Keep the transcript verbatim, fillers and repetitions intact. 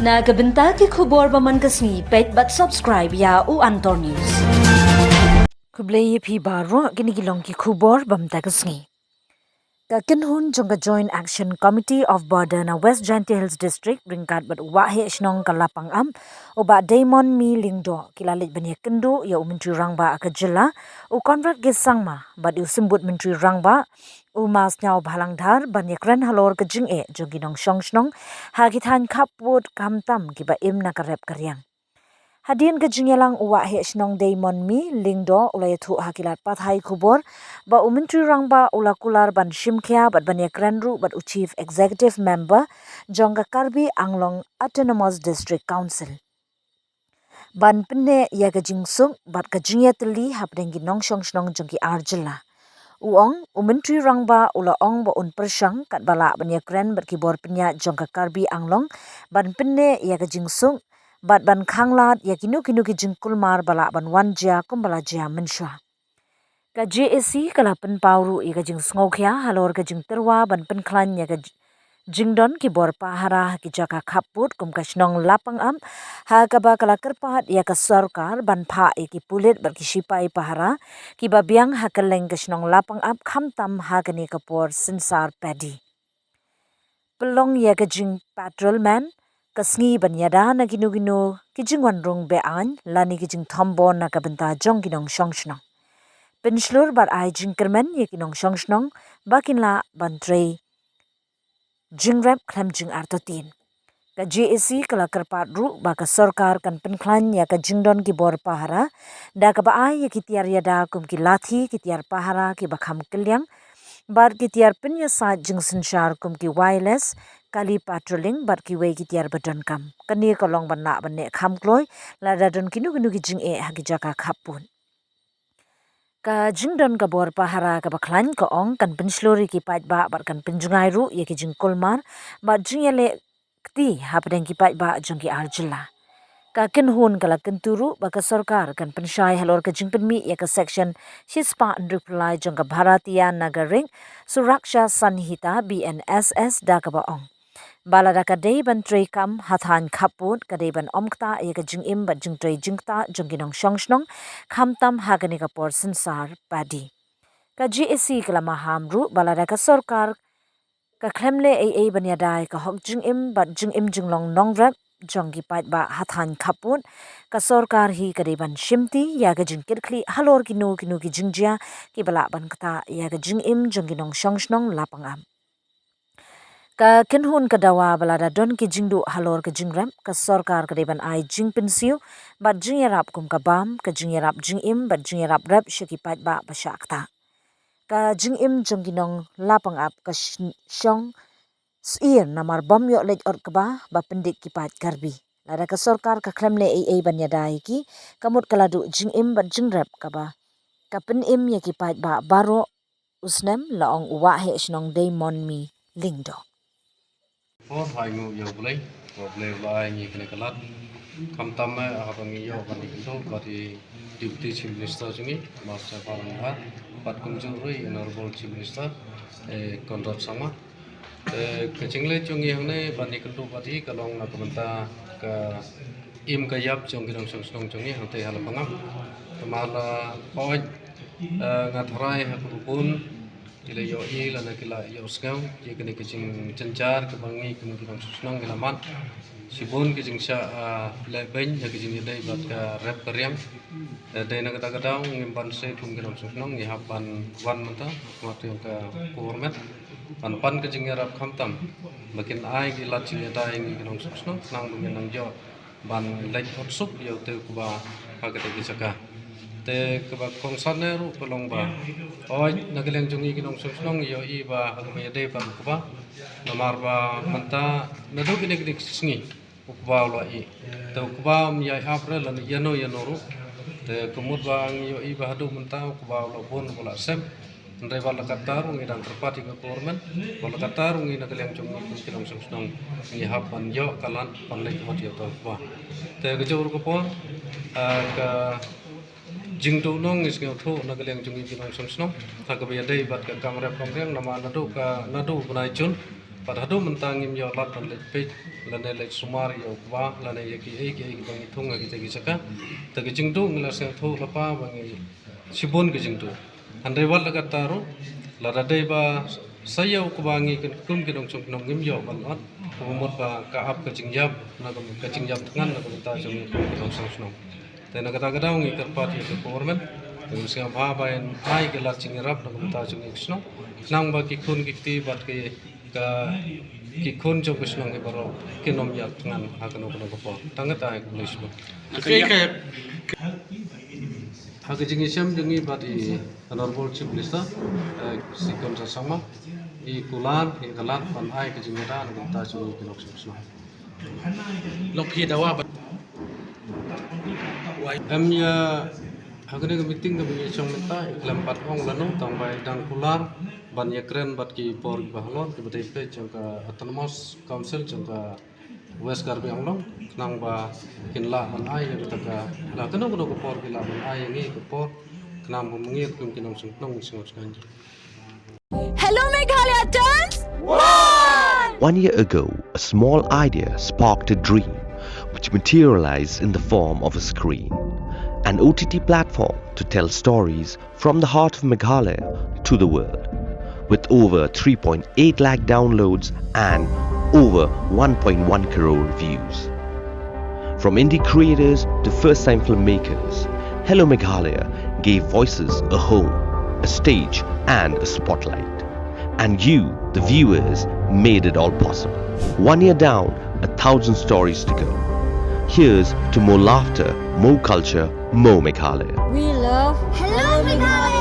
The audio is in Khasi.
Na ka bynta ki khubor ba man ka sngi, peit bad subscribe ïa U Antor News. Khublei ïa phi baroh, kine ki long ki khubor ba man ka sngi. Ka kynhun jong ka Joint Action Committee of Border na West Jaintia Hills District ryngkat bad u waheh shnong ka Lapangap, u Bah Daymond Me Lyngdoh, ki la leit ban ïakynduh ïa u Myntri Rangbah ka jylla, u Conrad K Sangma, bad u Symbud Myntri Rangbah, u Ma Sniawbhalang Dhar, ban ïakren halor ka jingeh jong ki nongshong shnong ha ki thaiñ khappud, khamtam kiba im na ka rep ka riang. Hadien ka jingïalang, u waheh shnong Daymond Me Lyngdoh u la ïathuh ha ki lad pathai khubor ba u Myntri Rangbah u la kular ban shim khia bad ban ïakren ruh bad u Chief Executive Member jong ka Karbi Anglong Autonomous District Council ban pynneh ïa ka jingsuk bad ka jingïatylli hapdeng ki nongshong shnong jong ki ar jylla. U ong, u Myntri Rangbah u la ong ba un pyrshang katba lah ban ïakren bad ki bor pynïaid jong ka Karbi Anglong ban pynneh ïa ka jingsuk bad ban khanglad ïa kino kino ki jingkulmar ba lah ban wan jia kumba la jia mynshuwa. Ka J A C ka la pynpaw ruh ïa ka jingsngewkhia halor ka jingtyrwa ban pynkhlaiñ ïa ka j-, jingdon ki bor pahara ha ki jaka khappud kum ka shnong Lapangap, ha kaba ka la kyrpad ïa ka sorkar ban phah ïa ki pulit bad ki shipai pahara kiba biang ha kylleng ka shnong Lapangap, khamtam ha kane ka por synsar padi. Pynlong ïa ka jing patrolman, ka sngi ban ïada na kino kino ki jingwan rung be-aiñ lane ki jingthombor na ka bynta jong ki nongshong shnong. Pynshlur bad ai jingkyrmen ïa ki nongshong shnong ba kin lah ban trei jingrep khlem jingartatien. Ka J A C ka la kyrpad ruh ba ka sorkar kan pynkhlaiñ ïa ka jingdon ki bor pahara da kaba ai ïa ki tiar ïada kum ki lathi, ki tiar pahara kiba kham kylliang bad ki tiar pynïasaid jingsynshar kum ki wireless, kali patrolling bad kiwei ki tiar ba donkam. Kane ka long ban lah ban neh kham kloi lada don kino kino ki jingeh ha ki jaka khappud. Ka jingdon ka bor pahara kaba khlaiñ, ka ong, kan pynshlur ïa ki paidbah bad kan pynjngai ruh ïa ki jingkulmar bad jingïaleh kti hapdeng ki paidbah jong ki ar jylla. Ka kynhun ka la kyntu ruh ba ka sorkar kan pynshai halor ka jingpynmih ïa ka section shispah hynriewphew lai jong ka Bharatiya Nagarik Suraksha Sanhita, B N S S, da kaba ong ba lada ka dei ban trei kam ha thaiñ khappud, ka dei ban ym ktah ïa ka jingim bad jingtrei jingktah jong ki nongshong shnong, khamtam ha kane ka por synsar padi. Ka J A C ka la maham ruh ba lada ka sorkar ka khlem leh ei ei ban ïada ïa ka hok jingim bad jingim jinglong nongrep jong ki paidbah ha thaiñ khappud, ka sorkar hi ka dei ban shimti ïa ka jingkitkhlieh halor kino kino ki jingjia kiba lah ban ktah ïa ka jingim jong ki nongshong shnong Lapangap. Ka kynhun ka dawa ba lada don ki jingduh halor ka jingrep, ka sorkar ka dei ban ai jingpynsiew bad jingïarap kum ka bam, ka jingïarap jingim bad jingïarap rep sha ki paidbah ba shah ktah. Ka jingim jong ki nong Lapangap ka sh-, shong syier namar bym ïoh leit ot kba ba pyndik ki paid Karbi. Lada ka sorkar ka khlem leh ei ei ban ïada ïa ki, ka mut ka la duh jingim bad jingrep kaba ka pynim ïa ki paidbah baroh u snem, la ong u waheh shnong Daymond Me Lyngdoh. Por hai ngu ïa U Blei, U Blei u la ai ngi kane ka lad. Khamtam eh haba ngi ïoh ban ïakynduh bad i Deputy Chief Minister jong ngi, Master Palamdar, bad kumjuh ruh i Honorable Chief Minister, eh, Conrad Sangma. Eh, ka jingleit jong ngi hangne ban ïakynduh bad i ka long na ka bynta ka im ka ïap jong ki nongshong shnong jong ngi hangtei ha Lapangap. Namar la poi, eh, nga tharai ha ka bun ki la ïohi lane ki la ïohsngew ïa kane ka jingjynjar kaba ngi kum ki nongshong shnong ngi la mad. Shibun ki jingshah, ah, lehbeiñ ïa ka jingïadei bad ka rep ka riang. Eh, dei na kata ka daw ngim banse kum ki nongshong shnong ngi hap ban wan mynta, wan ïa ka government ban pan ka jingïarap khamtam ba kin ai ki lad jingïada ïa ngi ki nongshong shnong khnang ba ngin nang ïoh ban leit ot suk ïa uto u kba ha kata ki jaka. Te kaba kongsan ne ruh ka long ba, oi, na ka liang jong ngi ki nongshong shnong ïohi ba ha kaba ïadei bad u kba, namar ba mynta naduh kine kine ki sngi u kba u la ïeh. Te u kba um ïai ap re lane ïano ïano ruh. Te ka mut ba ngi ïohi ba haduh mynta u kba u la bun u la sem. Hynrei wat la katta ruh ngi dang kyrpad ïa ka government, wat la katta ruh ngi na ka liang jong ngi kum ki nongshong shnong ngi hap ban ïoh ka lad ban leit ot ïa uto u kba. Te kajuh ruh ka por, ah, ka jingduhnong ngi sngewthuh na ka liang jong ngi ki nongshong shnong ha kaba ïadei bad ka kam rep kam riang namar naduh ka, naduh u bnai June Bad haduh mynta ngim ïoh lad ban leit peit lane leit sumar ïa u kba lane ïa kiei kiei kiba ngi thung ha kita ki jaka. Te ka jingduh ngi la sngewthuh lypa ba ngi shibun ka jingduh. Hynrei wat la katta ruh, lada dei ba sa ïa u kba ngi kum ki nongshong shnong ngim ïoh ban ot, kaba mut ba ka ap ka jingïap na ka, ka jingïap thngan na ka bynta jong ngi kum ki nongshong shnong. Te na kata ka daw ngi kyrpad ïa ka government, ngi sngewbha ba yn ai ki lad jingïarap na ka bynta jong ngi ki shnong, khnang ba ki khun ki kti bad ki, ka, ki khun jong ki shnong ki baroh kin ym ïap thngan ha kano kano ka por. Tang kata, khublei shibun. Ha ka jingïashem jong ngi bad i Honorable Chief Minister, eh, Conrad K Sangma, i kular ïa ka lad ban ai ka jingïada na ka bynta jong ngi ki nongshong shnong. Lok hi dawa ba. Em ïa, ha kane ka meeting kaba ngi shong mynta, i khlem pat ong lano, tang ba i dang kular ban ïakren bad ki bor kiba halor, kiba dei peit jong ka Autonomous Council jong ka West Karbi Anglong, khnang ba kin lah ban ai ïa kata ka, la kano kano ka por kin lah ban ai ïa ngi ka por, khnang ba ma ngi kum ki nongshong shnong ngi sngewthuh. Hello Meghalaya turns one! One year ago, a small idea sparked a dream which materialized in the form of a screen, an O T T platform to tell stories from the heart of Meghalaya to the world, with over three point eight lakh downloads and over one point one crore views. From indie creators to first time filmmakers, Hello Meghalaya gave voices a home, a stage, and a spotlight. And you, the viewers, made it all possible. One year down, a thousand stories to go. Here's to more laughter, more culture, more Meghalaya. We love Hello Meghalaya!